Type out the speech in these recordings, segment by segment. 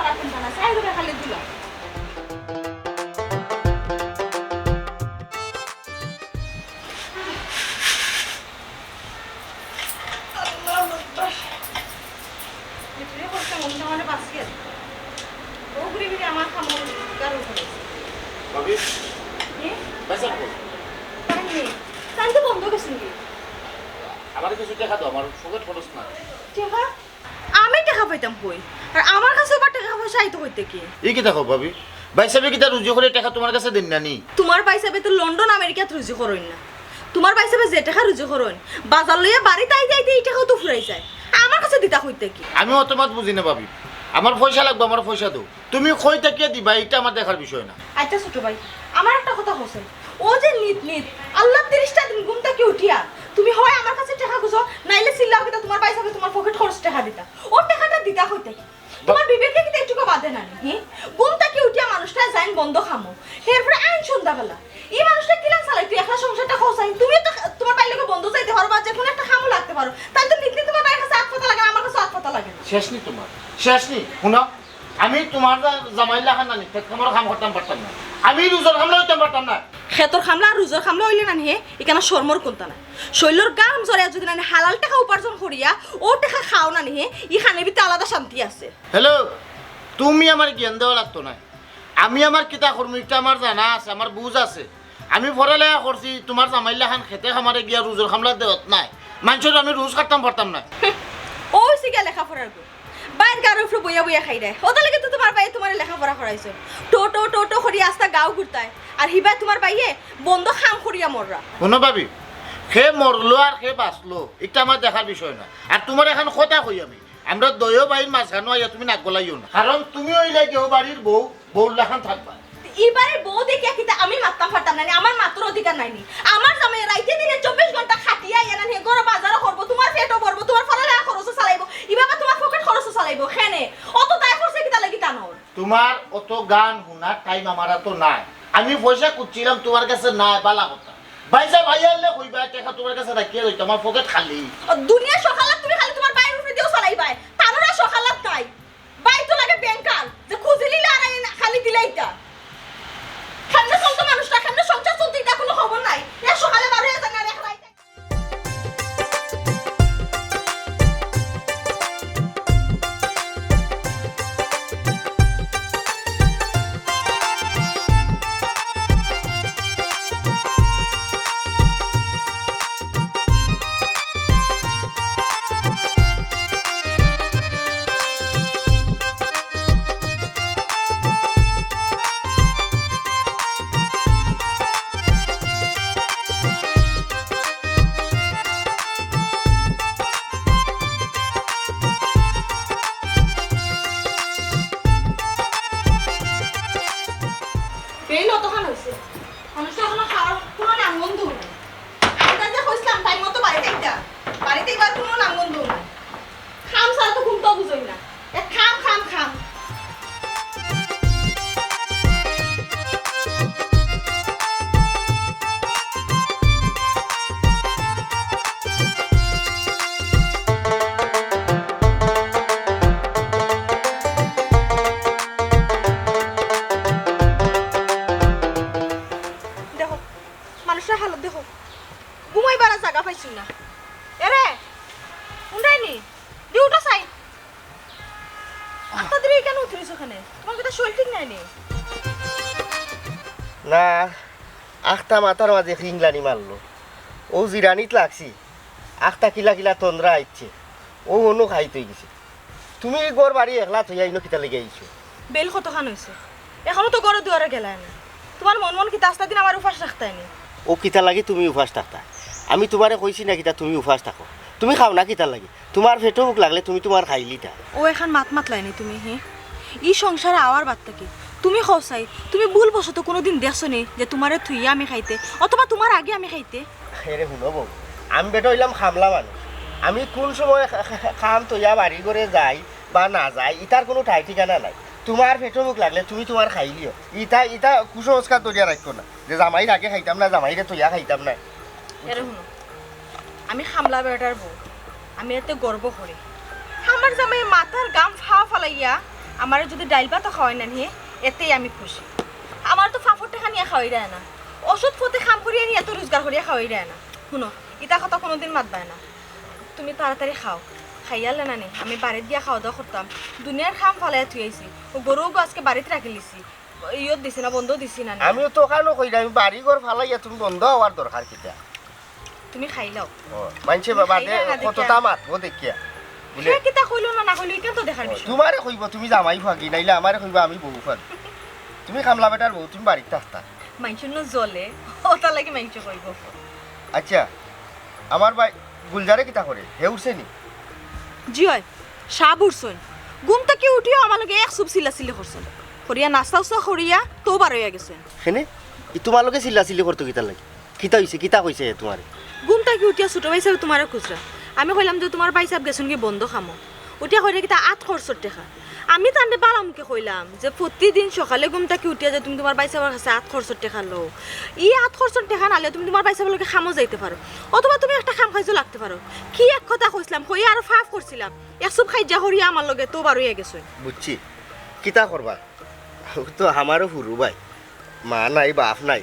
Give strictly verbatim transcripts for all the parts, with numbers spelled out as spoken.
পারতাম না, চাই করে খালি দিলাম। আল্লাহু আকবার। ভিতরে করতে মন তো মানে বাঁচি আছে। ও ঘুরে ফিরে আমার খামো গারো করে। ভাবি, হুম? ভাইসাব কই? তাই নেই। তাই তো বন্ধ গেছেন কি? আমারে কিছু টেকা দাও, আমার পকেট খরচ না। টেকা? আমি টেকা পাইতাম কই? আর আমার কাছে আবার টেকা পয়সা আইতো কই থাকি? ই কিতা কও ভাবি? ভাইসাবে কিতা রুজি করে টেকা তুমার কাছে দেইন না নি? তুমার ভাইসাবে তো লন্ডন আমেরিকাত রুজি করইন না। তুমার ভাইসাবে যে টেকা রুজি করইন, বাজার লইয়া বাড়িত আইতে আইতে ই টেকাও তো ফুরাই যায়। আমার কাছে দিতা কই থাকি? আমি অত মাত বুঝি না ভাবি। আমার পয়সা লাগবো, আমার পয়সা দেও। তুমি কই থাকিয়া দিবা, ইটা আমার দেখার বিষয় না। আচ্ছা ছোট ভাই, আমার একটা কথা কইছেন, ও যে নিত নিত আল্লাহ তিরিশটা দিন ঘুম থাকি উঠিয়া তুমি হয় আমার কাছে টেকা খুঁজো, নাইলে চিল্লাও কিতা তুমার ভাইসাবে তুমার পকেট খরচ টেকা দিতা। ও টেকাটা দিতা কই থাকি? তুমার বিবেকে কিতা একটুকু বাধে না নি, হি? ঘুম থাকি উঠিয়া মানুষটা যাইন বন্ধ খামো, এরপরে আইন সন্ধ্যাবেলা। ই মানুষটা কিলান চালাই তুই একলা সংসারটা খোঁজাই, তুমি তো তুমার ভাইর লগে বন্ধ যাইতে পারো বা যে কোনো একটা খামো লাগতে পারো, তাইলে তো নিত নিত তুমার ভাইর কাছে আত পাতা লাগে, আমার কাছে আত পাতা লাগে না। শেষ নি তুমার, শেষ নি। হুনো, আমি তুমার জা-, জামাইর লাখান নানি, খেত খামর কাম করতাম পারতাম না, আমি রুজর কামলা অইতাম পারতাম না। খেতর কামলা আর রুজর কামলা অইলে নানি হে, ইখানো শরমর কুন্তা নাই। শরীলর ঘাম ঝরাইয়া যদি নানি হালাল টেকা উপার্জন করিয়া ও টেকা খাও নানি হে, ইখানে ভিতরে আলাদা শান্তি আছে। হ্যালো, তুমি আমারে জ্ঞান দেওয়া লাগতো নায়। আমি আমার কিতা করমু, ইটা আমার জানা আছে, আমার বুঝ আছে। আমি পড়ালেখা করছি, তুমার জামাইর লাখান খেতে খামারে গিয়া রুজর কামলা দেওয়াত নায়। মানষর আমি রুজ কাটতাম পারতাম না। ও অইছে গিয়া লেখাপড়ার গুণ। বাইর গারো উপরে বইয়া বইয়া খাইরায়। অতার লাগি তো তুমার ভাইয়ে তুমারে লেখাপড়া করাইছে। টো টো টো টো করি আস্তা গাঁও ঘুরতায়। আর হিবায় তুমার ভাইয়ে বন্ধ কাম করিয়া মররা। হুনো ভাবি, কে মরলো আর কে বাঁচলো, ইটা আমার দেখার বিষয় না। আর তুমারে একখান কথা কই আমি, আমরা দুইও ভাইর মাঝখানো আইয়া তুমি নাক গলাইও না, কারণ তুমি অইলায় গি অউ বাড়ির বউ, বউর লাখান থাকবা। ই বাড়ির বউ দেখিয়া কিতা আমি মাততাম পারতাম না নি? আমার মাতর অধিকার নাই নি? আমার জামাই রাইতে দিনে চব্বিশ ঘন্টা খাটিয়া আইয়া নানি হে ঘরো বাজারও করবো, তুমার পেটও ভরবো, তুমার পড়ালেখা খরচও চালাইবো, ইবাবা তুমার পকেট খরচও চালাইবো। কেনে? অত দায় পড়ছে কিতার লাগি তানর? তুমার অত গান হুনার টাইম আমার আতো নাই। আমি পয়সা খুঁজছিলাম তুমার কাছে নাই, বালা কথা। ভাইসাব আইলে কইবা, টেকা তুমার কাছে রাখিয়া যাইতো, আমার পকেট খালি। ও দুনিয়া সকালাত তুমি খালি তুমার ভাইর উপরে দিয়াউ চালাইবায়, তানর আর সকালাত নাই। ভাই তো লাগে ব্যাংকার, যে খুঁজিলিলে আর আইন খালি দিলাইতা। কেমনে চলতো মানুষটা, কেমনে সংসার চলতো, ইটা কুনু খবর নাই। এক সকালে বার অইয়া যাইন আর এক রাইতে। বেইল অতখান অইছে। মানুষটা এখনো খাওয়ার কোনো নামগন্ধও নাই। আমি তাইরে কইছিলাম টাইম মতো বাড়িত আইতা। বাড়িত আইবার কোনো নামগন্ধও নাই। কাম ছাড়া তো কুন্তাও বুঝইন না। এ কাম, কাম, কাম। দেখো, মানুষর হালত দেখো, ঘুমাইবার আর জাগা পাইছইন না। এরে, উন্ডাইনি, দি উঠো চাই। আস্তা দিরে কেনে উঠি রইছো কেনে? তুমার কিতা শরীল ঠিক নাই নি? না, আখতা মাথার মাঝে খিংলানি মারলো। অউ জিরানিত লাগছি। আখতা কিলা কিলা তন্দ্রা আইছে। অউ অনো খাইত অইগেছে। তুমি ই ঘর বাড়ি একলা থইয়া ইনো কিতার লাগি আইছো? বেইল কতখান অইছে। এখনো তো ঘরো দুয়ারো গেলায় না। তুমার মন মন কিতা আস্তা দিন আমারে উপাস রাখতায় নি? অউ কিতার লাগি তুমি উপাস থাকতায়? আমি তুমারে কইছি না কিতা তুমি উপাস থাকো? তুমি খাও না কিতার লাগি? তুমার পেটো ভুক লাগলে তুমি তুমার খাইলিতা। অউ একখান মাত মাতলায় নি তুমি, হে? ই সংসারো আওয়ার বাদ থাকি তুমি কও চাই, তুমি ভুলবশত কুনুদিন দেখছো নি যে তুমারে থুইয়া আমি খাইতে, অথবা তুমার আগে আমি খাইতে? এরে হুনো বউ, আমি বেটা অইলাম কামলা মানুষ। আমি কুন সময় কা-, কা-, কা-, কাম থইয়া বাড়ি ঘরে যাই বা না যাই, ইতার কুনু ঠাই ঠিকানা নাই। তুমার পেটো ভুক লাগলে তুমি তুমার খাইলিও। ইতা, ইতা কুসংস্কার ধরিয়া রাখিও না যে জামাইর আগে খাইতাম না, জামাইরে থইয়া খাইতাম না। এরে হুনো, আমি কামলা বেটার বউ, আমি এতে গর্ব করি। আমার জামাই মাথার ঘাম ফাও ফালাইয়া আমারে যুদি ডাইল ভাতও খাওয়াইন না নি, এতেই আমি খুশি। আমারে তো ফাফর টেকা নিয়া খাওয়াইরায় না, অসৎ পথে কাম করিয়া নি এত রোজগার করিয়া খাওয়াইরায় না। হুনো, ইতা কথা কুনুদিন মাতবায় না। তুমি তাড়াতাড়ি খাও, খাইয়া লে না নি, আমি বাড়িত গিয়া খাওয়া দাওয়া করতাম। দুনিয়ার কাম ফালাইয়া থুই আইছি, অউ গরু অগু আজকে বাড়িত রাখিলিছি, ইয়ত দিছি না, বন্ধ দিছি না নি। আমিও তো অখানউ কইরাম, আমি বাড়ি ঘর ফালাইয়া তুমি বন্ধ অওয়ার দরকার কিতা? তুমি খাইলাও। ও, মানষে বাদে খাইলা না দেখিয়া। কততা মাতবো দেখিয়া। বুলে, সে কিতা কইলো না না কইলো, ইখান তো দেখার বিষয়। তুমারে কইবো তুমি জামাই ফাগি, নাইলে আমারে কইবো আমি বউ ফাগি। তুমি কামলা বেটার বউ, তুমি বাড়িত থাকতা। মানষর নু জ্বলে, অতার লাগি মানষে কইবো। আচ্ছা, আমার ভাই গুলজারে কিতা করে? হে উঠছে নি? জি অয়, সাব উঠছইন। ঘুম থাকি উঠিয়াউ আমার লগে এক চুপ চিল্লাচিল্লি করছইন। করিয়া নাস্তা উস্তা করিয়া তো বার অইয়া গেছইন। কেনে? ই তুমার লগে চিল্লাচিল্লি করতো কিতার লাগি? কিতা অইছে? কিতা কইছে হে তুমারে? ঘুম থাকি উঠিয়া ছোট ভাইসাবে তুমারে খুজরা। আমি কইলাম যে তুমার ভাইসাব গেছইন গি বন্ধ কামো। উঠিয়া কইরা কিতা আত খরচর টেকা। আমি তানরে বালা মুখে কইলাম যে প্রতিদিন সকালে ঘুম থাকি উঠিয়া যে তুমি তুমার ভাইসাবর কাছে আত খরচর টেকা লও। ই আত খরচর টেকা না লইয়া তুমি তুমার ভাইসাবর লগে কামো যাইতে পারো। অথবা তুমি একটা কাম কাইজো লাগতে পারো। কি এক কথা কইছলাম, কইয়া আরো ফাফ করছিলাম। এক চুপ খাইজা করিয়া আমার লগে তো বার অইয়া গেছইন। বুঝছি। কিতা করবা? অউ তো আমারও হুরু ভাই। মা নাই, বাপ নাই।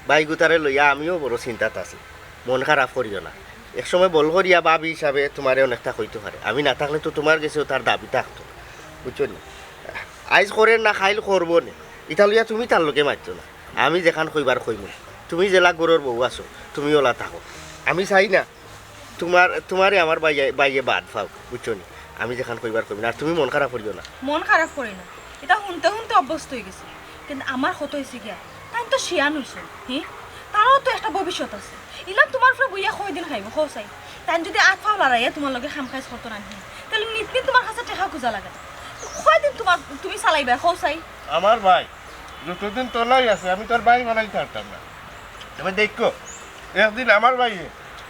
ভাইগুতারে লইয়া আমিও বড় চিন্তাত আছি। মন খারাপ করিও না। এক সময় বল করিয়া ভাবি হিসাবে তুমারে অনেকটা কইতো পারে। আমি না থাকলে তো তুমার গেছেও তার দাবি থাকতো। বুঝছো নি? আইজ করের না, কাইল করবো নে। ইতা লইয়া তুমি তার লগে মাতিও না। আমি যেখান কইবার কইমু। তুমি যেলা ঘরর বউ আছো, তুমি অলা থাকো। আমি চাই না তুমার, তুমারে আমার ভাইয়ে, ভাইয়ে বাদ পাউক, বুঝছো নি? আমি যেখান কইবার কইমু না, আর তুমি মন খারাপ করিও না। মন খারাপ করি না, ইতা হুনতে হুনতে অভ্যস্ত অইগেছি। কিন্তু আমার কথা অইছে গিয়া, তাইন তো শিয়ান অইছইন, হি? তারারও তো একটা ভবিষ্যৎ আছে। ইলান তুমার উপরে বইয়া কয়দিন খাইবো, কও চাই? তাইন যুদি আত পাও লড়াইয়া তুমার লগে কাম কাজ করতো না নি, তাইলে নিত নিত তুমার কাছে টেকা খুজা লাগে না। তো কয়দিন তুমার, তুমি চালাইবা, কও চাই? আমার ভাই, যতদিন তলাই আছে, আমি তার ভাই বানাই পারতাম না। তবে দেখো, একদিন আমার ভাইয়ে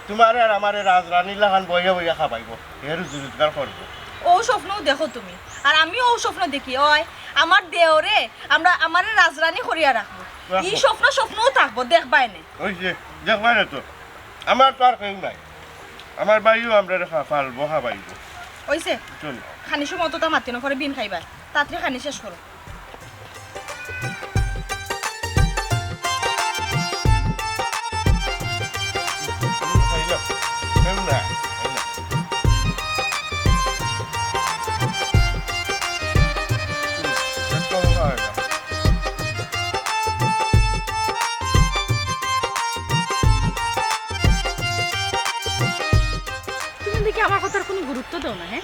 তুমারে আর আমারে রাজরানী লাখান বইয়া বইয়া খাবাইবো, হে রুজি রোজগার করবো। অউ স্বপ্নউ দেখো তুমি, আর আমিও অউ স্বপ্ন দেখি, অয় আমার দেওরে আমরা, আমারে রাজরানী করিয়া রাখবো। রাখবো। ই স্বপ্ন স্বপ্নউ থাকবো, দেখবায় নে। অইছে, দেখবায় নে তো। আমার তো আর কেউ নাই, আমার ভাইও আমরারে খা-, পালবো, খাবাইবো। অইছে? চল। খানি সময় অততা মাতিও না, পরে বিন খাইবা, তাড়াতাড়ি খানি শেষ করো। তুমি দেখি আমার কথার কুনু গুরুত্ব দেও না, হে?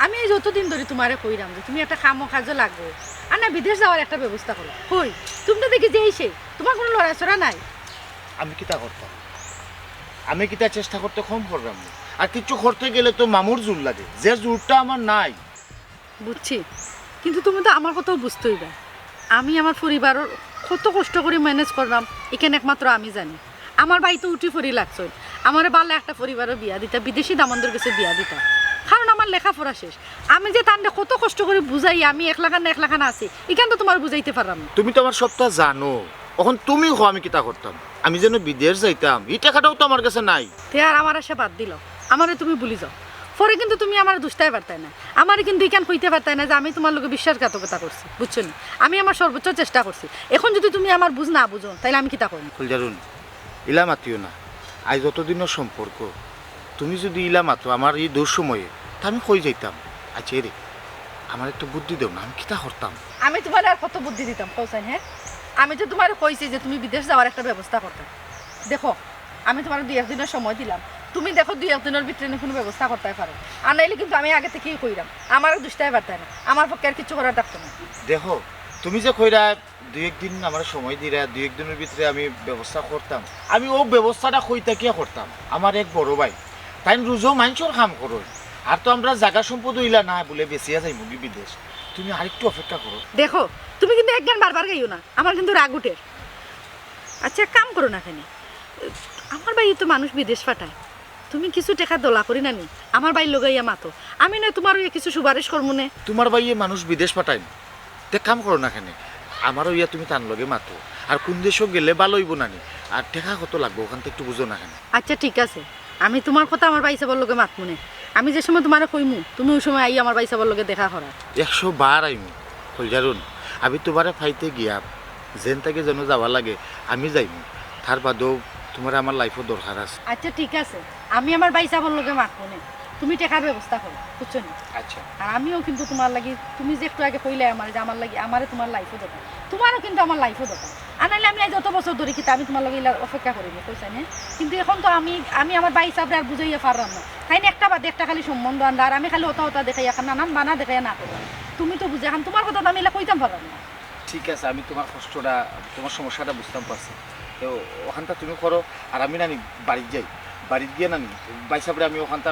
আমি এই যতদিন ধরি তুমারে কইরাম যে তুমি একটা কামো কাজো লাগো, আর না বিদেশ যাওয়ার একটা ব্যবস্থা করো। কই, তুমি তো দেখি যেই সেই, তুমার কুনু লড়াচড়া নাই। আমি কিতা করতাম? আমি কিতা চেষ্টা করতে কম করলাম নি? আর কিচ্ছু করতে গেলে তো মামুর জোর লাগে, যে জোরটা আমার নাই। বুঝছি, কিন্তু তুমি তো আমার কথাও বুঝতে অইবা। আমি আমার পরিবারর কত কষ্ট করি manage করলাম, ইখান একমাত্র আমি জানি। আমার ভাই তো উঠি পড়ি লাগছইন, আমারে বালা একটা পরিবারো বিয়া দিতা, বিদেশি দামান্দর গেছে বিয়া দিতা, কারণ আমার লেখাপড়া শেষ। আমি যে তানরে কত কষ্ট করি বুঝাই, আমি একলাখান না একলাখান আছি, ইখান তো তুমারে বুঝাইতে পারলাম না। তুমি তো আমার সবটা জানো, অখন তুমি কও আমি কিতা করতাম? আমি যেন বিদেশ যাইতাম, ই টেকাটাও তো আমার গেছে নাই। তে আর আমার আশা বাদ দিলাও, আমারে তুমি ভুলি যাও। পরে কিন্তু তুমি আমারে দুষতায় পারতায় না, আমারে কিন্তু ইখান কইতে পারতায় না যে আমি তুমার লগে বিশ্বাসঘাতকতা করছি, বুঝছো নি? আমি আমার সর্বোচ্চ চেষ্টা করছি। অখন যুদি তুমি আমার বুঝ না বুঝো, তাইলে আমি কিতা করমু? ফুলজারুন, ইলা মাতিও না। আইজ অতদিনর সম্পর্ক, তুমি যুদি ইলা মাতো আমার ই দুঃসময়ে, তা আমি কই যাইতাম? আচ্ছা, এরে, আমারে একটু বুদ্ধি দেও না, আমি কিতা করতাম? আমি তুমারে আর কত বুদ্ধি দিতাম, কও চাইন, হে? আমি তো তুমারে কইছি যে তুমি বিদেশ যাওয়ার একটা ব্যবস্থা করতাম। দেখো, আমি তুমারে দুই এক দিনর সময় দিলাম, তুমি দেখো দুই এক দিনর ভিতরে নি কুনু ব্যবস্থা করতায় পারো, আর নাইলে কিন্তু আমি আগে থাকি কইরাম, আমারে দুষতায় পারতায় না, আমার পক্ষে আর কিচ্ছু করার থাকতো না। দেখো, তুমি যে কইরায় দুই এক দিন আমারে সময় দিরায়, দুই এক দিনর ভিতরে আমি ব্যবস্থা করতাম, আমি অউ ব্যবস্থাটা কই থাকিয়া করতাম? আমার এক বড় ভাই, তাইন রুজো মানষর কাম করইন, আর তো আমরার জাগা সম্পদ অইলা না বুলে বেচিয়া যাইমুগি বিদেশ, তুমি আরেকটু অপেক্ষা করো। দেখো, তুমি কিন্তু একখান বারবার গাইও না, আমার কিন্তু রাগ উঠের। আচ্ছা, এক কাম করো না কেনে, আমার ভাইয়ে তো মানুষ বিদেশ পাঠায়, তুমি কিছু টেকা দলা করি না নি, আমার ভাইর লগে আইয়া মাতো, আমি নায় তুমার অইয়া কিছু সুপারিশ করমু নে। তুমার ভাইয়ে মানুষ বিদেশ পাঠাইন, তে কাম করো না কেনে, আমার অইয়া তুমি তান লগে মাতো, আর কুন দেশো গেলে ভালা অইবো না নি, আর টেকা কত লাগবো অখান থাকি একটু বুঝো না কেনে। আচ্ছা, ঠিক আছে, আমি তুমার কথা আমার ভাইসাবর লগে মাতমু নে। আমি যে সময় তুমারে কইমু, তুমি অউ সময় আইয়া আমার ভাইসাবর লগে দেখা করার। একশো বার আইমু, কইলজার হুন, আমি তুমারে পাইতে গিয়া যেন থাকি যেন যাওয়া লাগে, আমি যাইমু। তার বাদেও তুমারে আমার লাইফো দরকার আছে। আচ্ছা, ঠিক আছে, আমি আমার ভাইসাবর লগে মাতমু নে, তুমি টেকার ব্যবস্থা করো, বুঝছো নি? আচ্ছা। আর আমিও কিন্তু তুমার লাগি, তুমি যে একটু আগে কইলায় আমারে যে আমার লাগি, আমারে তুমার লাইফো দরকার, তুমারও কিন্তু আমার লাইফো দরকার। আর নাইলে আমি আইজ অত বছর ধরি কিতা আমি তুমার লাগি ইলা অপেক্ষা করিমু, কইছাই নে? কিন্তু এখন তো আমি, আমি আমার ভাইসাবরে আর বুঝাইয়া পাররাম না। তাইন একটা বাদে একটা খালি সম্বন্ধ আনরা, আর আমি খালি অতা অতা দেখাইয়া, নানান বানা দেখাইয়া না কররাম। তুমি তো বুঝো, এখন তুমার কথা তো আমি ইলা কইতাম পাররাম না। ঠিক আছে, আমি তুমার কষ্টটা, তুমার সমস্যাটা বুঝতাম পারছি। তো অখানতা তুমি করো, আর আমি নানি বাড়িত যাই, বাড়িত গিয়া নানি ভাইসাবরে আমি অখানতা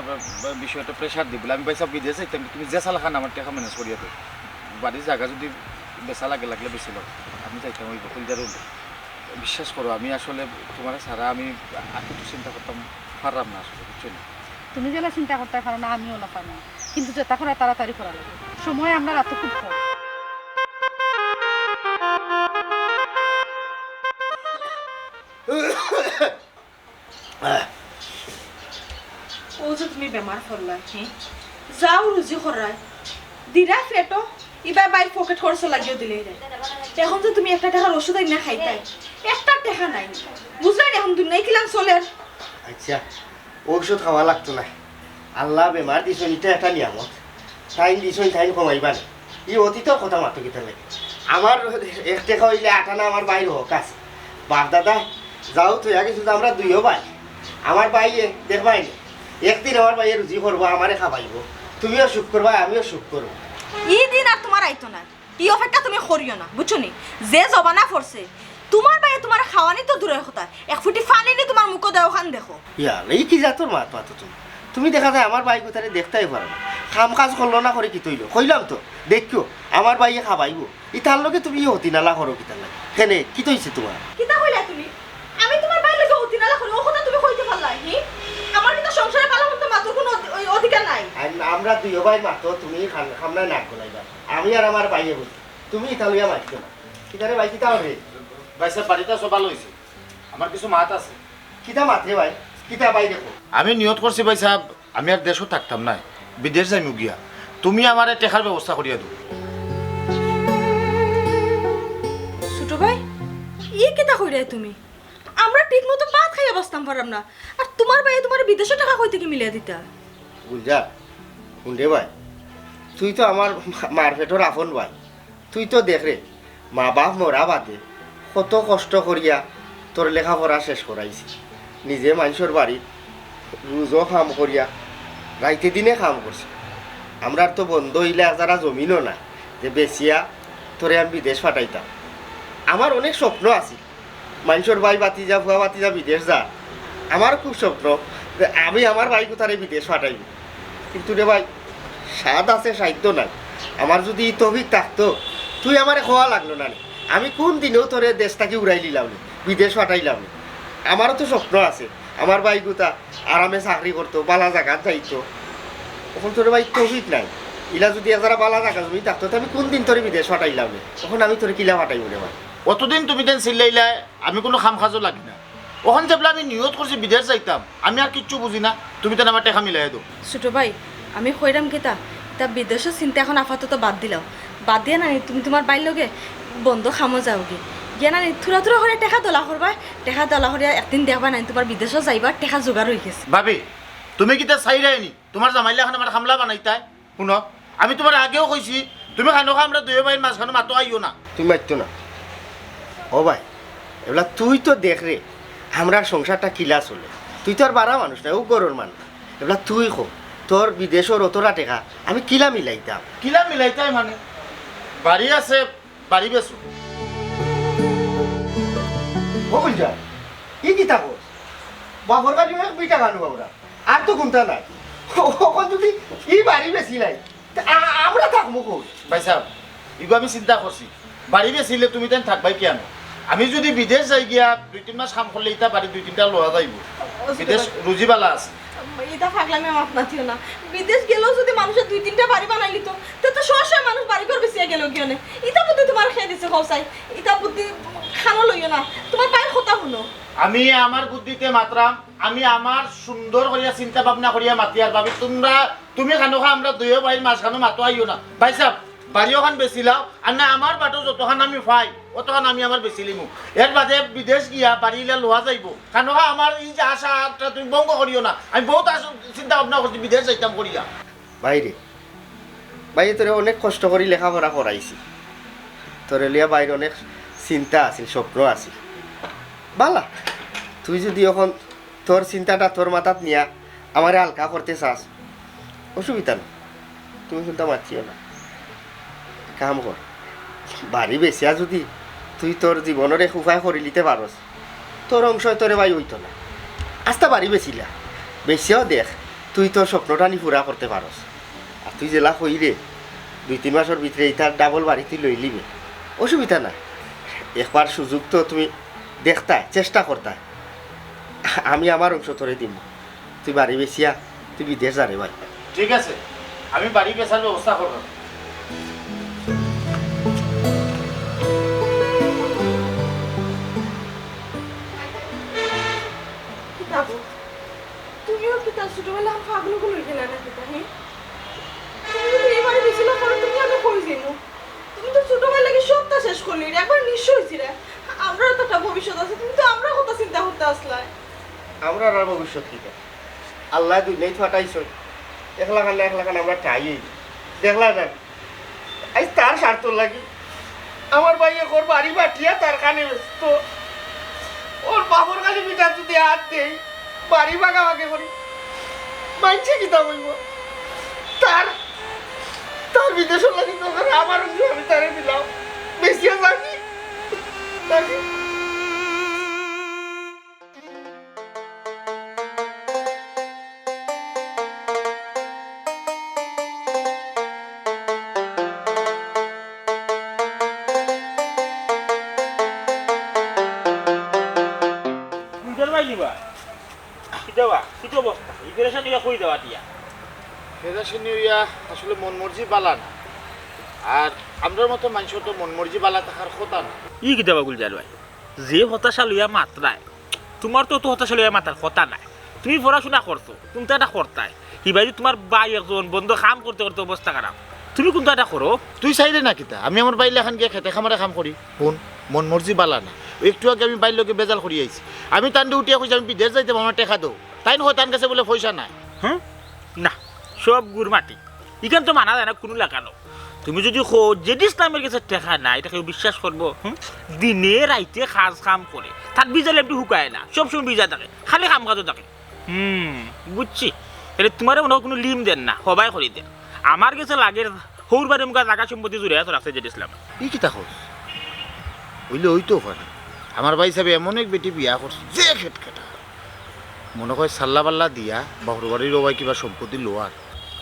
বিষয়টা প্রেশার দিই, বুলে আমি ভাইসাব বিদেশ যাইতাম, তুমি যে চালাখান আমার টেকা ম্যানেজ করিয়া দেও, বাড়ির জাগা যুদি বেচা লাগে, লাগলে বেচিলাও, আমি যাইতাম অইবো, কইলজার হুন। বিশ্বাস করো, আমি আসলে তুমারে ছাড়া আমি আর কিচ্ছু চিন্তা করতাম পাররাম না আসলে, বুঝছো নি? তুমি যেলা চিন্তা করতায় পারো না, আমিও অলা পারি না, কিন্তু যেতা করার তাড়াতাড়ি করা লাগে, সময় আমরার আতো খুব কম। অউ যে তুমি বেমার পড়লায়, হে? যাও রুজি কররায়, দিরায় পেটো, ইবায় বাইর পকেট খরচর লাগিও দিলায় রে। এখন যে তুমি একটা টেকার ওষুধ আনিয়া খাইতায়, একটা টেকা নাই। বুঝরায় নি এখন দুনিয়ায় কিলান চলের? আচ্ছা, ঔষধ খাওয়া লাগতো নায়। আল্লায় বেমার দিছইন, ইটা একটা নিয়ামত। তাইন দিছইন, তাইন কমাইবা নি। ই অতীতর কথা মাতো কিতার লাগি? আমার এক টেকা অইলে আটানা আমার ভাইর হক আছে। বাপ দাদা যাও থইয়া গেছইন তো আমরা দুইও ভাই। আমার ভাইয়ে দেখবায় নি, একদিন আমার ভাইয়ে রুজি করবো, আমারে খাবাইবো। তুমিও সুখ করবায়, আমিও সুখ করমু। ই দিন আর তুমার আইতো নায়। ই অপেক্ষা তুমি করিও না, বুঝছো নি? যে জমানা পড়ছে, তুমার ভাইয়ে তুমারে খাওয়ানি তো দূরর কথা, এক ফুটি পানি নি তুমার মুখো দেয় অখান দেখো। ইয়া আল্লাহ, ই কি জাতর মাত মাতো তুমি? তুমি দেখা যায় আমার ভাইগুতারে দেখতায় পারো না। কাম কাজ করলো না করি কিতা অইলো? কইলাম তো, দেখিও, আমার ভাইয়ে খাবাইবো। ইতার লগে তুমি ই অতিনালা করো কিতার লাগি? কেনে, কিতা অইছে তুমার? কিতা কইলায় তুমি? আমি তুমার ভাইর লগে অতিনালা করি, অউ কথা তুমি কইতে পারলায়, হি? আমার কিতা সংসারে ভালা মন্দ মাতর কুনু অধি-, অই অধিকার নাই? আম-, আমরা দুইও ভাই মাতো, তুমি খান-, খামনায় নাক গলাইবা। আমি আর আমার ভাইয়ে বুঝি। তুমি ইতা লইয়া মাতিও না। কিতারে ভাই, কিতা অইছে? ভাইসাব, বাড়িত আছো, ভালা অইছে। আমার কিছু মাত আছে। কিতা মাত রে ভাই? কিতা ভাই দেখো? আমি নিয়ত করছি ভাইসাব, আমি আর দেশো থাকতাম নায়, বিদেশ যাইমু গিয়া। তুমি আমারে টেকার ব্যবস্থা করিয়া দেও। ছোট ভাই, ই কিতা কইরায় তুমি? আমরা ঠিক মতো ভাত খাইয়া বাঁচতাম পাররাম না, আর তুমার ভাইয়ে তুমারে বিদেশো টেকা কই থাকি মিলাইয়া দিতা? গুলজার, হুন রে ভাই, তুই তো আমার মা-, মার পেটর আপন ভাই। তুই তো দেখ রে, মা বাপ মরা বাদে কত কষ্ট করিয়া তোর লেখাপড়া শেষ করাইছি। নিজে মানষর বাড়িত রুজো কাম করিয়া রাইতে দিনে কাম করছি। আমরার তো বন্দো ইলা যারা জমিনও নাই যে বেচিয়া তোরে আমি বিদেশ পাঠাইতাম। আমার অনেক স্বপ্ন আছিল, মানষর ভাই ভাতিজা, ফুয়া ভাতিজা বিদেশ যার। আমার খুব স্বপ্ন যে আমি আমার ভাইগুতারে বিদেশ পাঠাইমু। কিন্তু রে ভাই, সাধ আছে, সাধ্য নাই। আমার যুদি ই তৌফিক থাকতো, তুই আমারে কওয়া লাগলো না নি। আমি কুন দিনেউ তোরে দেশ থাকি উড়াইলিলাম নি, বিদেশ পাঠাইলাম নি। আমারও তো স্বপ্ন আছে, আমার ভাইগুতা আরামে চাকরি করতো, ভালা জাগাত যাইতো। অখন তো রে ভাই তৌফিক নাই। ইলা যুদি এজারা ভালা জাগা জমিন থাকতো, তে আমি কুন দিন তোরে বিদেশ পাঠাইলাম নি। অখন আমি তোরে কিলা পাঠাইমু রে ভাই? অতদিন তুমি যেন চিল্লাইলায়, আমি কুনু কাম কাজো লাগি না। অখন যেবলা আমি নিয়ত করছি বিদেশ যাইতাম, আমি আর কিচ্ছু বুঝি না, তুমি তেন আমার টেকা মিলাইয়া দেও। ছোট ভাই, আমি কইরাম কিতা, তা বিদেশর চিন্তা অখন আপাতত বাদ দিলাও। বাদ দিয়া নানি তুমি তুমার ভাইর লগে বন্দো কামো যাওগি। গিয়া নানি থুড়া থুড়া করি টেকা দলা করবায়, টেকা দলা করিয়া একদিন দেখবায় নানি তুমার বিদেশো যাইবার টেকা জোগাড় অইগেছে। ভাবি, তুমি কিতা চাইরায় নি তুমার জামাইরে অখন আমার কামলা বানাইতায়? হুনো, আমি তুমারে আগেও কইছি, তুমি খানোখা আমরা দুইও ভাইর মাঝখানো মাতো আইও না। তুমি মাতিও না। ও ভাই, এবলা তুই তো দেখ রে, আমরার সংসারটা কিলা চলে। তুই তো আর বারা মানুষ নায়, অউ ঘরর মানুষ। এবলা তুই ক, তোর বিদেশর অতরা টেকা আমি কিলা মিলাইতাম? কিলা মিলাইতায় মানে? বাড়ি আছে, বাড়ি বেচো। ও গুলজার, ই কিতা কস? বাপর বাড়ি এক বিটা খানো আমরা। আর তো কুন্তা নাই। অখন যুদি ই বাড়ি বেচিলাই, তে আ-, আমরা থাকমু কই? ভাইসাব, ইগু আমি চিন্তা করছি। বাড়ি বেচিলে তুমি তেন থাকবায় কিয়ানো? আমি যুদি বিদেশ যাই গিয়া দুই তিন মাস কাম করলে ইতা বাড়ি দুই তিনটা লওয়া যাইবো। ও, বিদেশ রুজি ভালা আছে। ইতা পাগলামি মাত মাতিও না। বিদেশ গেলেও যুদি মানষে দুই তিনটা বাড়ি বানাইলিতো, তে তো শয়ে শয়ে মানুষ বাড়ি ঘর বেচিয়া গেলো গিয়া নে। ইতা বুদ্ধি তুমারে কে দিছে কও চাই? ইতা বুদ্ধি কানো লইও না। তুমার ভাইর কথা হুনো। আমি আমার বুদ্ধিতে মাতরাম, আমি আমার সুন্দর করিয়া চিন্তা ভাবনা করিয়া মাতিয়ার। ভাবি, তুমরা, তুমি খানোখা আমরা দুইও ভাইর মাঝখানো মাতো আইও না। ভাইসাব, বাড়ি অখান বেচিলাও, আর না আমার বাটো যতখান আমি পাই, অতখান আমি আমার বেচিলিমু। এর বাদে বিদেশ গিয়া বাড়ি ইলা লওয়া যাইবো। কারণ অখান আমার এই যে আশা, একটা তুমি ভঙ্গ করিও না। আমি বহুত আশ-, চিন্তা ভাবনা করছি বিদেশ যাইতাম করিয়া। ভাইরে, ভাইয়ে তোরে অনেক কষ্ট করি লেখাপড়া করাইছি। তোরে লইয়া ভাইর অনেক চিন্তা আছিল, স্বপ্ন আছিল। বালা, তুই যদি অখন তোর চিন্তাটা তোর মাথাত নিয়া আমারে হালকা করতে চাস, অসুবিধা নাই, তুমি চিন্তা মাতিও না। কাম কর, বাড়ি বেচিয়া যদি তুই তোর জীবনর এক উপায় করি লিতে পারস, তোর অংশ তোরে ভাই অইতো না। আস্তা বাড়ি বেচিলা, বেচিয়াও দেখ তুই তোর স্বপ্নটা নি পুরা করতে পারস। আর তুই যেলা কইরে, দুই তিন মাসর ভিতরে ইতার ডাবল বাড়ি তুই লইলিবে, অসুবিধা নাই। একবার সুযোগ তো তুমি দেখতায়, চেষ্টা করতায়। আমি আমার অংশ তোরে দিমু। তুই বাড়ি বেচিয়া তুই বিদেশ যা রে ভাই। ঠিক আছে, আমি বাড়ি বেচার ব্যবস্থা করবো। কিতা গো? তুমিও কিতা ছোটবেলা পাগল অই গেলা না কিতা, হে? তুমি যদি এই বাড়ি বেচিলাও, তুমি আমি কই যাইমু? তুমি তো ছোটবেলা লাগি সবটা শেষ করলি রে, একবার নিঃস্ব অইছি রে। আমরারও তো একটা ভবিষ্যৎ আছে, তুমি তো আমরার কথা চিন্তা করতে আছলায়। আমরার আর ভবিষ্যৎ কিতা? আল্লায় দুনিয়াত পাঠাইছইন, একলা খান না একলা খান আমরা ঠাই অইবো। দেখলা না, আইজ তার স্বার্থ লাগি আমার ভাইয়ে ঘর বাড়ি বাটিয়া তার কানে ব্যস্ত। ওর বাপর খালি পিঠা যদি হাত দেই, বাড়ি ভাগাভাগি করি, মানষে কিতা কইবো? তার, তার বিদেশর লাগি দরকার, আমার অংশ আমি তারে দিলাম। বেশি আর বাকি, বাকি। গুলজার ভাই নিবা? কিতা বা? কিতা অবস্থা? ই পেরেশানি অইয়া কই যাওয়া তিয়া? পেরেশানি অইয়া আসলে মন মর্জি বালা না। আর আমরার মতো মানষর তো মন মর্জি বালা থাকার কথা না। ই কিতা বা গুলজার ভাই? যে হতাশা লইয়া মাতরায়, তুমার তো অত হতাশা লইয়া মাতার কথা নায়। তুমি পড়াশুনা করছো, কুনতা একটা করতায়। হি বায়দি তুমার ভাই একজন বন্দো কাম করতে করতে অবস্থা খারাপ। তুমি কুনতা একটা করো। তুই চাইরে না কিতা? আমি আমার ভাইর লাখান গিয়া খেতে খামারে কাম করি। হুন, মন মর্জি বালা না। একটু আগে আমি ভাইর লগে বেজাল করি আইছি। আমি তানরে উঠিয়া কইছি, "আমি বিদেশ যাইতাম, আমারে টেকা দেও।" তাইন কয় তান গেছে বুলে পয়সা নাই। হুম? না, সব গুড় মাটি। ইখান তো মানা যায় না কুনু লাখানো। তুমি যুদি কও যে ইসলামের গেছে টেকা নাই, ইটা কেউ বিশ্বাস করবো? হুম? দিনে রাইতে কাজ কাম করে, তার ভিজা লেপটি হুকায় না, সব সময় ভিজা থাকে, খালি কাম কাজও থাকে। হুম, বুঝছি। তাইলে তুমারে মনে অয় কুনু লিম দের না, হবায় করি দের। আমার গেছে লাগের হউর বাড়ির মুখা জাগা সম্পত্তি জুড়ে আছে রাখছে যে ইসলাম। ই কিতা কস? অইলে অইতো পারে। আমার ভাইসাবে এমন এক বেটি বিয়া করছে, যে খেটখেটা। মনে কয় সাল্লা বাল্লা দিয়া বাপর বাড়ির অবায় কিবা সম্পত্তি লওয়ার।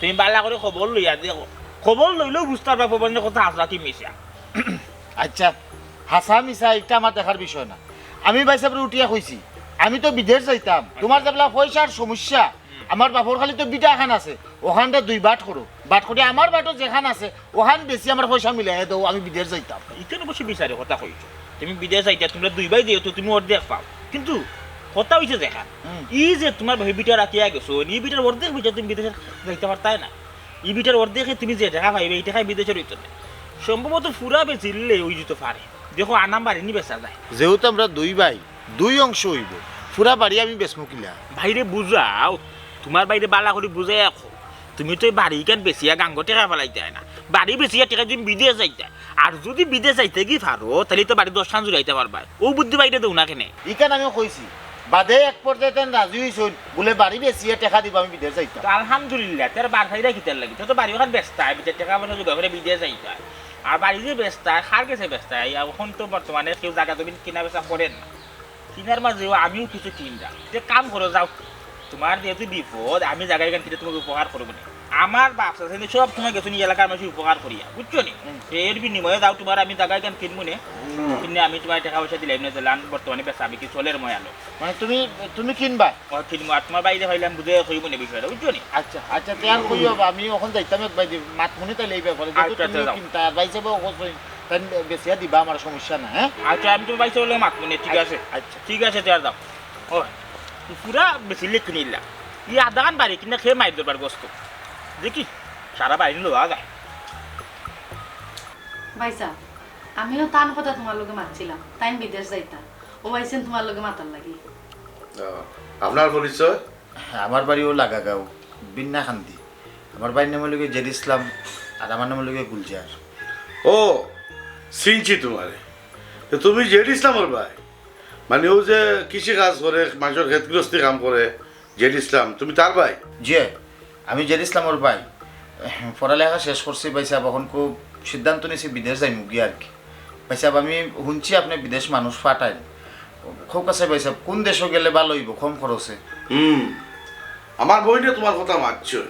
তুমি বালা করি খবর লইয়া দেখো। খবর লইলেউ বুঝতায় পারবায় খবর নিয়া কথা হাছা কি মিছা। আচ্ছা, হাছা মিছা ইটা আমার দেখার বিষয় না। আমি ভাইসাবরে উঠিয়া কইছি, আমি তো বিদেশ যাইতাম। তুমার যেবলা পয়সার সমস্যা, আমার বাপর খালি তো ভিটা খান আছে, অখানটা দুই বাট করো। বাট করি আমার বাটো যেখান আছে, অখান বেচি আমার পয়সা মিলাইয়া দেও, আমি বিদেশ যাইতাম। ইখান অবশ্য বিচারে কথা কইছো। তুমি বিদেশ যাইতায়, তুমরা দুই ভাই যেহেতু তুমি অর্ধেক পাও। কিন্তু কথা অইছে যেখান, হুম। ই যে তুমার ভাই ভিটা রাখিয়া গেছো, ই ভিটার অর্ধেক ভিটা তুমি বিদেশে যাইতায় পারতায় না। ই ভিটার অর্ধেকে তুমি যে টেকা পাইবায়, ই টেকায় বিদেশর অইতো না। সম্ভবত পুরা বেচিলে অই যিতো পারে। দেখো, আনাম বাড়ি নি বেচা যায়। যেহেতু আমরা দুই ভাই, দুই অংশ অইবো, পুরা বাড়ি আমি বেচমু কিলা? ভাইরে বুঝাও, তুমার ভাইরে বালা করি বুঝাইয়া কও। তুমি তো ই বাড়ি ইখান বেচিয়া গাঙ্গো টেকা ফালাইতায় না। বাড়ি বেচিয়া টেকা তুমি বিদেশ যাইতায়। আর যুদি বিদেশ যাইতে গি পারো, তাইলে তো বাড়ি দশখান জুড়াইতায় পারবায়। অউ বুদ্ধি ভাইরে দেও না কেনে? ইখান আমি কইছি, বাদে এক পর্যায়ে তাইন রাজি অইছইন, বুলে বাড়ি বেচিয়া টেকা দিবা, আমি বিদেশ যাইতাম। তো আলহামদুলিল্লাহ, তে আর বার চাইরায় কিতার লাগি? তে তো বাড়ি অখান বেচতায়, তে টেকা পয়সা জুগাড় করি বিদেশ যাইতায়। আর বাড়ি যে বেচতায়, কার গেছে বেচতায়? অখন তো বর্তমানে কেউ জাগা জমিন কিনা বেচা করের না। কিনার মাঝেও আমিও কিছু কিনরাম। তে কাম করো, যাও। তুমার যেহেতু বিপদ, আমি জাগা ইখান কিনে তুমারে উপকার করমু নে। আমার বাপ চাচা কিন্তু সব সময় গেছইন ই এলাকার মানষরে উপকার করিয়া, বুঝছো নি? হুম। তে এর বিনিময়ে যাও, তুমার আমি জাগা ইখান কিনমু নে। হুম। কিনে আমি তুমারে টেকা পয়সা দিলাইমু নে, যেলান বর্তমানে বেচা বিকি চলের ময়ালো। মানে তুমি, তুমি কিনবায়? অয়, কিনমু। আর তুমার ভাইরে পাইলে আমি বুঝাইয়া কইমু নে বিষয়টা, বুঝছো নি? আচ্ছা, আচ্ছা, তে আর কইও বা, আমি অখন যাইতাম এক ভাই, মাতমু নে তাইলে ই ব্যাপারে, যেহেতু আচ্ছা, আচ্ছা, তুমিও যাও। কিনতায়, আর ভাইসাবেও কইছইন, তাইন বেচিয়া দিবা, আমার সমস্যা নাই, হ্যাঁ? আচ্ছা, আমি তুমার ভাইসাবর লগে মাতমু নে, ঠিক আছে? আচ্ছা। ঠিক আছে, তে আর যাও। ও, পুরা বেচিলে কিনিলা। ই আধাখান বাড়ি কিনা খেয়ে মাইর দরবার গোস্ত। দেখি, সারা বাড়ি লওয়া যায়। ভাইসাব, আমিও তান কথা তুমার লগে মাতছিলাম, তাইন বিদেশ যাইতা, অউ আইছইন তুমার লগে মাতার লাগি। আহ, আপনার পরিচয়? আমার বাড়ি অউ লাগাগাঁও, বিন্নাকান্দি। আমার ভাইর নাম অইলো গিয়া জেড ইসলাম, আর আমার নাম অইলো গিয়া গুলজার। ও, চিনছি তুমারে। তে তুমি জেড ইসলামর ভাই? মানে অউ যে কৃষি কাজ করে, মানষর খেত গিরস্তি কাম করে, জেড ইসলাম, তুমি তার ভাই? জি, আমি জেড ইসলামর ভাই। পড়ালেখা শেষ করছি ভাইসাব, অখন খুব সিদ্ধান্ত নিছি বিদেশ যাইমু গিয়া আর কি। ভাইসাব, আমি হুনছি আপনে বিদেশ মানুষ পাঠাইন। কউক্কা চাই ভাইসাব, কুন দেশো গেলে ভালা অইবো কম খরচে? হুম, আমার বইনে তুমার কথা মাতছইন।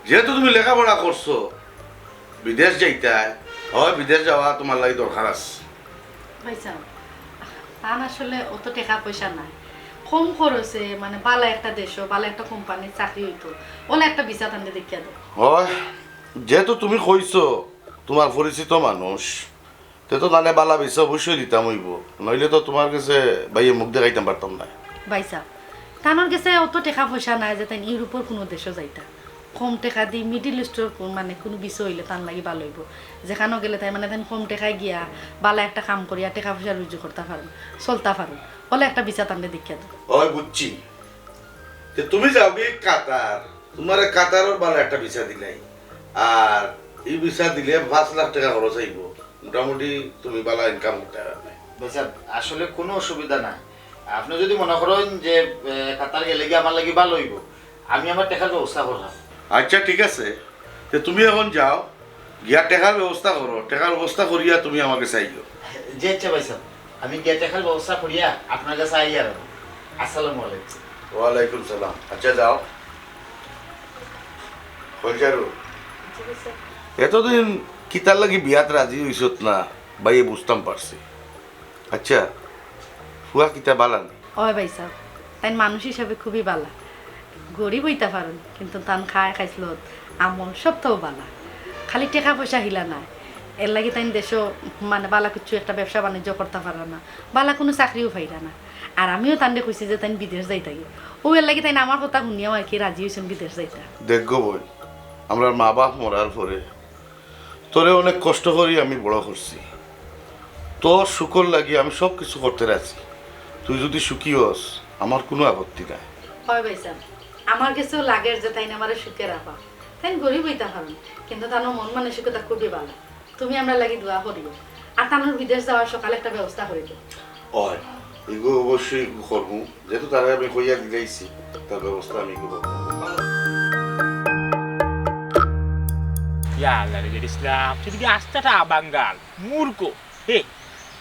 যেহেতু তুমি লেখাপড়া করছো, বিদেশ যাইতায়, অয় বিদেশ যাওয়া তুমার লাগি দরকার আছে। ভাইসাব, তান আসলে অত টেকা পয়সা নাই, কম খরচে মানে ভালা একটা দেশো ভালা একটা কোম্পানির চাকরি অইতো, অলা একটা ভিসা তানরে দেখিয়া দেও। অয়, যেহেতু তুমি কইছো তুমার পরিচিত মানুষ, তে তো তানে ভালা ভিসা অবশ্যই দিতাম অইবো, নাইলে তো তুমার গেছে ভাইয়ে মুখ দেখাইতাম পারতাম নায়। ভাইসাব, তানর গেছে অত টেকা পয়সা নাই যে তাইন ইউরোপর কুনু দেশো যাইতা। কম টেকা দি মিডল ইস্টর কু-, মানে কুনু ভিসা অইলে তান লাগি ভালা অইবো। যেখানো গেলে তাইন মানে তাইন কম টেকায় গিয়া ভালা একটা কাম করিয়া টেকা পয়সা রুজি করতা পারইন, চলতা পারইন, অলা একটা ভিসা তানরে দেখিয়া দেও। অয় বুঝছি, তে তুমি যাওগি কাতার, তুমারে কাতারর ভালা একটা ভিসা দিলাই, আর ই ভিসা দিলে পাঁচ লাখ টেকা খরচ অইবো, মোটামুটি তুমি ভালা ইনকাম করতায় পারবায়। ভাইসাব, আসলে কুনু অসুবিধা নাই। আপনে যুদি মনে করইন যে এ, কাতার গেলে গিয়া আমার লাগি ভালা অইবো, আমি আমার টেকার ব্যবস্থা কররাম। আচ্ছা, ঠিক আছে, তে তুমি অখন যাও, গিয়া টেকার ব্যবস্থা করো, টেকার ব্যবস্থা করিয়া তুমি আমার গেছে আইও। জি আচ্ছা ভাইসাব, আমি গিয়া টেকার ব্যবস্থা করিয়া আপনার গেছে আইয়ার। আসসালামু আলাইকুম। ওয়ালাইকুম সালাম। আচ্ছা, যাও। কইলজারু, এতদিন কিতার লাগি বিয়াত রাজি অইছত না, ভাইয়ে বুঝতাম পারছি। আচ্ছা, ফুয়া কিতা ভালা নি? অয় ভাইসাব, তাইন মানুষ হিসাবে খুবই ভালা। গরিব অইতা পারইন, কিন্তু তান খায় খাইছলত, আমল সবতাউ ভালা। খালি টেকা পয়সা হিলা নায়, এরলাগি তাইন দেশো মানে ভালা কিচ্ছু একটা ব্যবসা বাণিজ্য করতা পাররা না, ভালা কুনু চাকরিও পাইরা না। আর আমিও তানরে কইছি যে তাইন বিদেশ যাইতাগি, অউ এরলাগি তাইন আমার কথা হুনিয়াউ আর কি রাজি অইছইন বিদেশ যাইতা। দেখগো বইন, আমরার মা বাপ মরার পরে তোরে অনেক কষ্ট করি আমি বড় করছি। তোর সুখর লাগি আমি সব কিছু করতে রাজি। তুই যুদি সুখী অস, আমার কুনু আপত্তি নাই। অয় ভাইসাব, আমার গেছেও লাগের যে তাইন আমারে সুখে রাখবা। তাইন গরিব অইতা পারইন, কিন্তু তানর মন মানসিকতা খুবই ভালা। তুমি আমরার লাগি দোয়া করিও, আর তানর বিদেশ যাওয়ার সকালে একটা ব্যবস্থা করি দেও। অয়, ইগু অবশ্যই ইগু করমু, যেহেতু তারে আমি কইয়া দিলাইছি, তার ব্যবস্থা আমি ইগু করমু। ইয়া আল্লাহ রে ইসলাম, তুই দেখি আস্তাটা আবাঙ্গাল, মূর্খ। হে,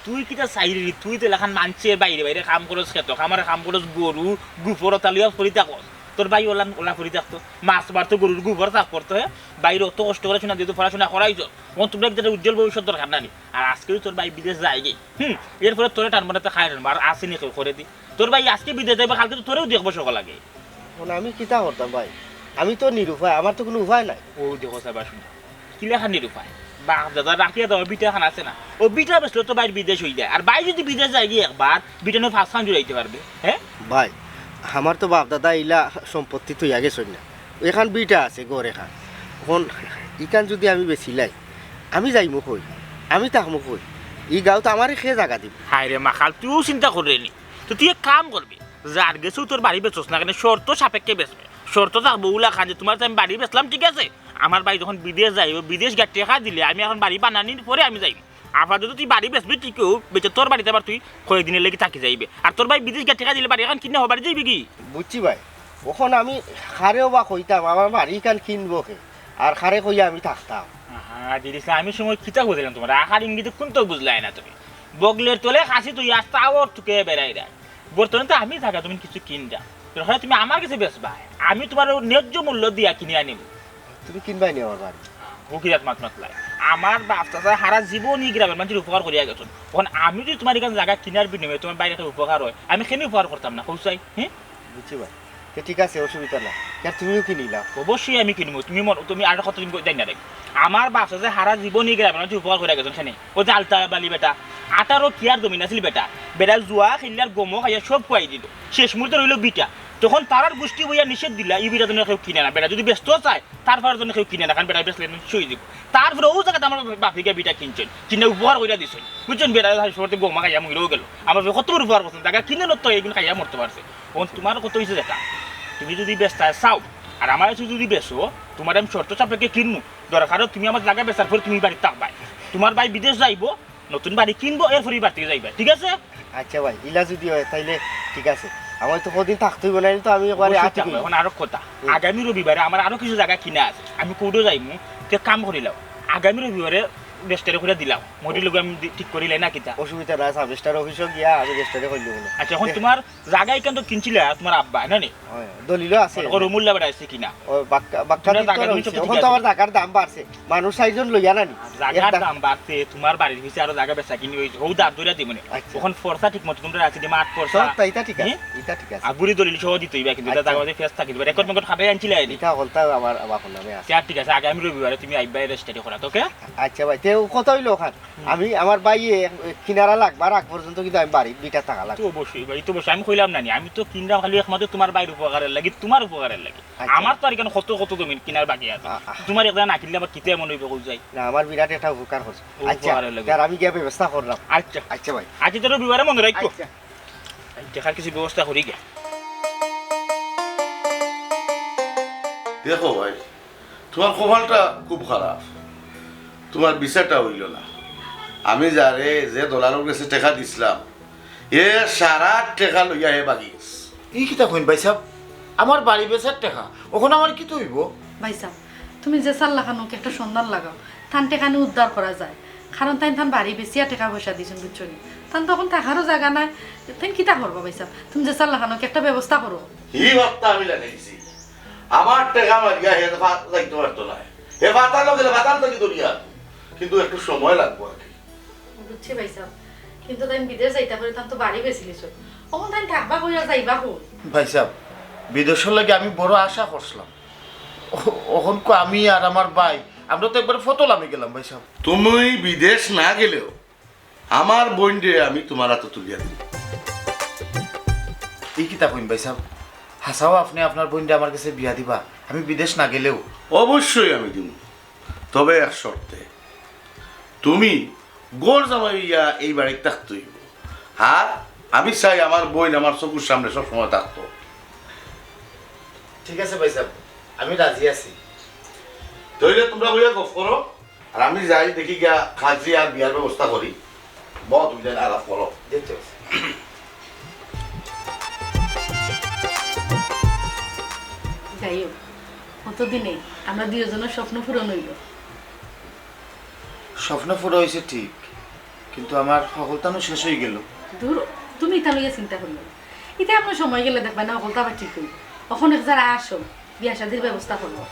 তুই কিতা চাইরে রে? তুই তো এলাখান মানষর বাইরে বাইরে কাম করস, খেত কামারে কাম করস, গরু, গুফর তালিয়া ফরি থাকস। তোর ভাই অলা, অলা ফরি থাকতো, মাছ মারতো, গরুর গুফর সাফ করতো, হে? বাইরে অত কষ্ট করি সোনা দিয়া তুই পড়াশোনা করাইছস। অখন তুমরা কিতা উজ্জ্বল ভবিষ্যৎ দরকার না নি? আর আজকে যদি তোর ভাই বিদেশ যায়গি, হুম, এরপরে তোরে টানবো না তো খায় টানবো, আর আছে নি কেউ করে দি? তোর ভাই আজকে বিদেশ যাইবো, কালকে তো তোরেও দেখবো সকল আগে। অখন আমি কিতা করতাম ভাই? আমি তো নিরুপায়, আমার তো কুনু উপায় নাই। অউ দেখো চাইবা শুনো, কিলাখান নিরুপায়। বাপ দাদা রাখিয়া দেওয়া ভিটাখান আছে না, অউ ভিটা বেচলে তো ভাইর বিদেশ অইযায়। আর ভাই যুদি বিদেশ যায়গি একবার, ভিটা নু পাঁচখান জুড়াইতে পারবে, হে? ভাই, আমার তো বাপ দাদায় ইলা সম্পত্তি থইয়া গেছইন না, অউ এখান ভিটা আছে, ঘর এখান। অখন ইখান যুদি আমি বেচিলাই, আমি যাইমু কই? আমি থাকমু কই? ই গাঁওত আমারে কে জাগা দিবো? হায়রে মাখাল, তুইও চিন্তা কররে নি। তো তুই এক কাম করবি, যার গেছেউ তোর বাড়ি বেচস না কেনে, শর্ত সাপেক্ষে বেচবে। শর্ত থাকবো অউলাখান যে তুমার তো আমি বাড়ি বেচলাম, ঠিক আছে, আমার ভাই যখন বিদেশ যাইবো, বিদেশ গিয়া টেকা দিলে আমি অখন বাড়ি বানানির পরে আমি যাইমু। আপাতত তুই বাড়ি বেচবি ঠিকউ, বেচিয়া তোর বাড়িত আবার তুই কয়েকদিনর লাগি থাকি যাইবে। আর তোর ভাই বিদেশ গিয়া টেকা দিলে বাড়ি অখন কিনা হবার যাইবে কি? বুঝছি ভাই, অখন আমি কারেও বা কইতাম আমার বাড়ি ইখান কিনবো কে, আর কারে কইয়া আমি থাকতাম? আহা, দিদিস না, আমি সময় কিতা বুঝাইলাম তুমারে? আকার ইঙ্গিতে কুন্তা বুঝলায় না তুমি। বগলের তলে কাছি তুই আস্তা আওর তুকে বেড়াইরায়। বর্তমানে তো আমি থাকা, তুমি কিছু কিনরা। দরকার তুমি আমার গেছে বেচবায়, আমি তুমার অউ ন্যায্য মূল্য দিয়া কিনিয়া আনিমু। তুমি কিনবায় নি আমার বাড়ি? ও কিরাত মাত মাতলায়। আমার বাপ চাচায় হারা জীবন ই গ্রামর মানষর উপকার করিয়া গেছইন। অখন আমি যুদি তুমার ইখান জাগা কিনার বিনিময়ে তুমার ভাইর একটা উপকার অয়, আমি কেনে উপকার করতাম না, কও চাই? হুম? বুঝছি ভাই, তে ঠিক আছে, অসুবিধা নাই। ইয়ার তুমিও কিনিলাও। অবশ্যই আমি কিনমু। তুমি মন-, তুমি আর কতদিন কই যাই না রে? আমার বাপ চাচায় হারা জীবন ই গ্রামর মানষর উপকার করিয়া গেছইন, কেনে? অউ যে আলতা আলী বেটা, আঠারো কিয়ার জমিন আছিল বেটা, বেটা জুয়া খেলিয়া আর গমও খাইয়া সব খুয়াই দিলো। শেষ মুহূর্তে রইলো ভিটা। তখন তারার গুষ্টি বইয়া নিষেধ দিলা, ই ভিটা যেন কেউ কিনে না। বেটা যুদি বেচতেও চায়, তার ফারা যেন কেউ কিনে না, কারণ বেটা বেচলে সই দিব। তারপরে অউ জাগাত আমার বাপে গিয়া ভিটা কিনছইন, কিনে উপকার করিয়া দিছইন, বুঝছইন? বেটা সময় বউমা খাইয়া মরিয়াও গেল, আমার বাপে কত বড় উপকার করছইন, জাগা কিনে নষ্ট অইয়া এগুন খাইয়া মরতো পারছে। অখন তুমার কথা অইছে যেটা, তুমি যুদি বেচতায় চাও আর আমার কাছে যুদি বেচো, তুমারে আমি শর্ত সাপেক্ষে কিনমু, দরকার অয় তুমি আমার জাগা বেচার পরে তুমি বাড়িত থাকবায়, তুমার ভাই বিদেশ যাইবো, নতুন বাড়ি কিনবো, এরপরে বাড়িত যাইবায়, ঠিক আছে? আচ্ছা ভাই, ইলা যুদি অয় তাইলে ঠিক আছে। আমার তো কদিন থাকতে অইবো না, তো আমি একবারে অবশ্যই আতি থাকবো। করি। অখন আরো কথা, হুম। আগামী রবিবারে আমার আরো কিছু জাগা কিনা আছে, আমি কোর্টো যাইমু, তে কাম করিলাও, আগামী রবিবারে রেজিস্টারি করিয়া দিলাও, মতির লগে আমি দি-, ঠিক করিলাই না কিতা? অসুবিধা নাই, সাব রেজিস্টার অফিসো গিয়া আমি রেজিস্টারি করিলিমু নে। আচ্ছা, অখন এ- তুমার জাগা ইখান তো কিনছিলা তুমার আব্বায়, না নি? অয়, দলিলও আছে। অখন রুমুল্লা বেটা আছে কিনা? অয়, বাক্কা, বাক্কা তুমরা দিন তো জাগা রইছে। কিনছো তো অখন ঠিক তো আছে। আবার জাগার দাম বাড়ছে। মানুষ চাইরজন লইয়া না নি? জাগার এক দাম বাড়ছে, তুমার বাড়ির পিছে আরো জাগা বেচা কিনি অইছে, হউ দাম ধরিয়া দিমু নে। আচ্ছা। অখন পর্চা ঠিক মতো তুমরা রাখি দিমু, আট পর্চা। তো, তা ইটা ঠিক আছে, হুম? ইটা ঠিক আছে। আর বুড়ি দলিল সহ দিতে অইবা কিন্তু, ইটা আচ্ছা। জাগা মাঝে ফেস থাকি দিবা, রেকর্ড মেকর্ড খাবে আনছিলে আইনি। ইটা হকলতা আমার, আমার নামে আছে। আচ্ছা, ঠিক আছে, আগামী রবিবারে তুমি আইবা, রেজিস্টারি করাত, ওকে? আচ্ছা ভাই, তে কত অইলো অখান? হুম। আমি, আমার ভাইয়ে কিনারা লাগবার আগ পর্যন্ত কিন্তু আমি বাড়িত ভিটাত থাকা লাগবো। তো অবশ্যই ভাই, তো অবশ্যই। আমি কইলাম না নি, আমি তো কিনলাম খালি একমাত্র তুমার ভাইর উপকারের লাগি, তুমার উপকারের লাগি। আচ্ছা। আমার তো আর ইখান কত কত জমিন কিনার বাকি আছে। আ-, আ। তুমার একটা না কিনলে আমার কিতা মনে অইবো, কই যাই? না, আমার বিরাট একটা উপকার করছো। ও, আচ্ছা, উপকারের লাগি। তে আর আমি গিয়া ব্যবস্থা করলাম। আচ্ছা। আচ্ছা ভাই। আচ্ছা, তে রবিবারে মনো রাখিও। আচ্ছা। আচ্ছা, দেখার কিছু ব্যবস্থা করি গিয়া। দেখো ভাই, তুমার কপালটা খুব খারাপ, তুমার ভিসাটা অইলো না। আমি যারে, যে দলালর গেছে টেকা দিছলাম, এ সারা টেকা লইয়া হে ভাগি গেছে। ই কিতা কইন ভাইসাব? আমার বাড়ি বেচার টেকা, অখন আমার কিতা অইবো? ভাইসাব, তুমি যে চাল্লাখান অউক একটা সন্ধান লাগাও, তান টেকানি উদ্ধার করা যায়। কারণ তাইন তান বাড়ি বেচিয়া টেকা পয়সা দিছইন, বুঝছো নি? তান তো অখন থাকারও জাগা নাই, তাইন কিতা করবা ভাইসাব? তুমি যে চাল্লাখান অউক একটা ব্যবস্থা করো। ই ভাবতা আমি লাগাইছি। আমার টেকা মারিয়া হে তো ফা-, যাইতো পারতো নায়। হে পাতালো গেলে পাতাল থাকি দরিয়া। কিন্তু একটু সময় লাগবো আর কি। বুঝছি ভাইসাব, কিন্তু তাইন বিদেশ যাইতা করি, তান তো বাড়ি বেচিলিছইন। অখন তাইন থাকবা কই আর যাইবা কই? ভাইসাব, বিদেশর লাগি আমি বড় আশা করছিলাম। অ-, অখন কো আমি আর আমার ভাই, আমরা তো একবারে ফতো লামি গেলাম ভাইসাব। তুমি বিদেশ না গেলেও আমার বইনরে আমি তুমার আতো তুলিয়া দিমু। ই কিতা কইন ভাইসাব? হাছাউ আপনে আপনার বইনরে আমার গেছে বিয়া দিবা? আমি বিদেশ না গেলেও? অবশ্যই আমি দিমু, তবে এক শর্তে। তুমি ঘর জামাই অইয়া এই বাড়িত থাকতে অইবো। আর আমি চাই আমার বইন আমার চকুর সামনে সবসময় থাকতো। ঠিক আছে ভাইসাব, আমি রাজি আছি। তাইলে তুমরা বইয়া গফ করো। আর আমি যাই দেখি গিয়া খাজি আর বিয়ার ব্যবস্থা করি। বও তুমি তাইন আলাপ করো। জি, ঠিক আছে। যাই হোক, কতদিনে আমরা দুইজনের স্বপ্ন পূরণ অইলো। স্বপ্ন পুরা অইছে ঠিক, কিন্তু আমার হকলতা নু শেষ অইগেলো। দূর, তুমি ইতা লইয়া চিন্তা করিও না। ইতা এমনে সময় গেলে দেখবায় না, হকলতা আবার ঠিক অইবো। অখন এক জারা আসো, বিয়া শাদির ব্যবস্থা করমু।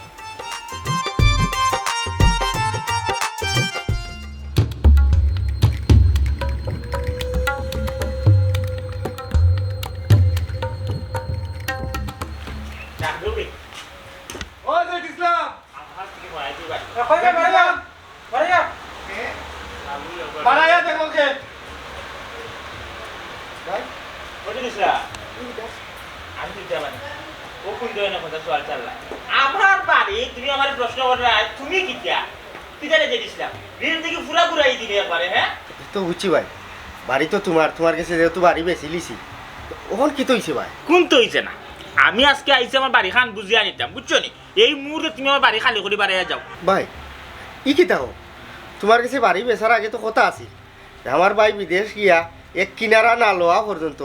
ও জেড ইসলাম, কই গেল বাড়িয়া? বাড়িয়া? বাড়িয়া দেখো কে? ভাই? ওই জিনিসটা। আমি তো জানি না। ও কোন ধরনের কথা সওয়াল চাল্লা? আমার বাড়ি, তুমি আমারে প্রশ্ন কররায়, তুমি কিতা? কিতা রে জেড ইসলাম? ঋণ থাকি পুরা ঘুরাই দিলে একবারে, হ্যাঁ? তো বুঝছি ভাই, বাড়ি তো তুমার, তুমার গেছে যেহেতু বাড়ি বেচিলিছি, অখন কিতা অইছে ভাই? কুন্তা অইছে না? আমি আজকে আইছি আমার বাড়িখান বুঝিয়া নিতাম, বুঝছো নি? এই মুহূর্তে তুমি আমার বাড়ি খালি করি বারইয়া যাও। ভাই, ই কিতা কও? তুমার গেছে বাড়ি বেচার আগে তো কথা আছিল, আমার ভাই বিদেশ গিয়া এক কিনারা না লওয়া পর্যন্ত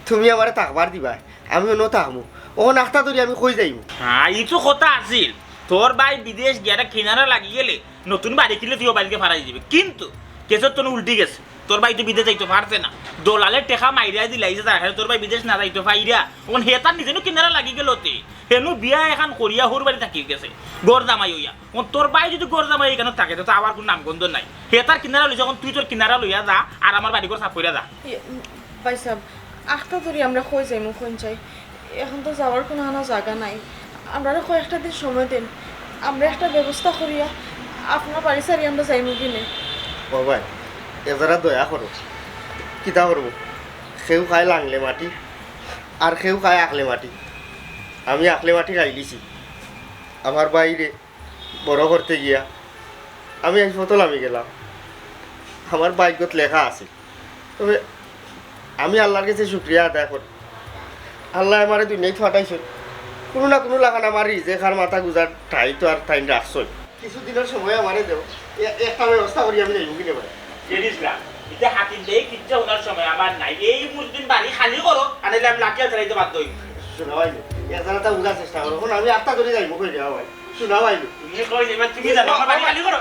তুমি আমারে থাকবার দিবায়, আমি অনো থাকমু। অখন আখতা ধরি আমি কই যাইমু? হ্যাঁ, ই তো কথা আছিল, তোর ভাই বিদেশ গিয়া একটা কিনারা লাগি গেলে নতুন বাড়ি কিনলে তুই ও বাড়িতে ফারাই দিবে, কিন্তু কেসর তো উল্টি গেছে। তোর ভাই তো বিদেশ যাইতো পারছে না, দলালে টেকা মাইরা দিলাইছে, যার কারণে তোর ভাই বিদেশ না যাইতো পাইরা। অখন হে তার নিজে নু কিনারা লাগি গেল তে, হেনু বিয়া এখান করিয়া হউর বাড়ি থাকি গেছে, ঘর জামাই অইয়া। অখন তোর ভাই যদি ঘর জামাই এখানো থাকে, তো আবার কুনু নামগন্ধ নাই। হে তার কিনারা লইছে, অখন তুই তোর কিনারা লইয়া যা, আর আমার বাড়ি ঘর সাফ করিয়া যা। ইয়ে, উম, ভাইসাব, আখতা ধরি আমরা কই যাইমু, কইন চাই? অখন তো যাওয়ার কুনু আনা জাগা নাই। আমরারে কয়েকটা দিন সময় দেন, আমরা একটা ব্যবস্থা করিয়া আপনার বাড়ি ছাড়ি আমরা যাইমু গিনে। ও ভাই, এ যারা দয়া করো, কিতা করবো? কেউ খায় লাংলে মাটি, আর কেউ খায় আকলে মাটি। আমি আকলে মাটি খাইলিছি। আমার ভাইরে বড় করতে গিয়া আমি আইজ পথো লামি গেলাম, আমার ভাগ্যত লেখা আছিল। তবে আমি আল্লার গেছে শুকরিয়া আদায় করি, আল্লায় আমারে দুনিয়াত পাঠাইছইন। কুনু না কুনু লাখান আমার রিজেক আর মাথা গুজার ঠাই তো আর তাইন রাখছইন। কিছু দিনর সময় আমারে দেও, এ-, একটা ব্যবস্থা করি আমি যাইমু কিনে ভাই। জিনিস না, ইতা হাতির দেই কিচ্ছু হুনার সময় আমার নাই। এই মুহূর্তে বাড়ি খালি করো, আর নাইলে আমি লাঠি আর ফেলাইতে বাধ্য হইব। শোনা ভাই, এক জানাটা বুঝার চেষ্টা করো। এখন আমি আটটা ধরে যাইমু কই রে ভাই? শোনা ভাই। তুমি কই যাইবা? তুমি জানো, আমার বাড়ি খালি করো।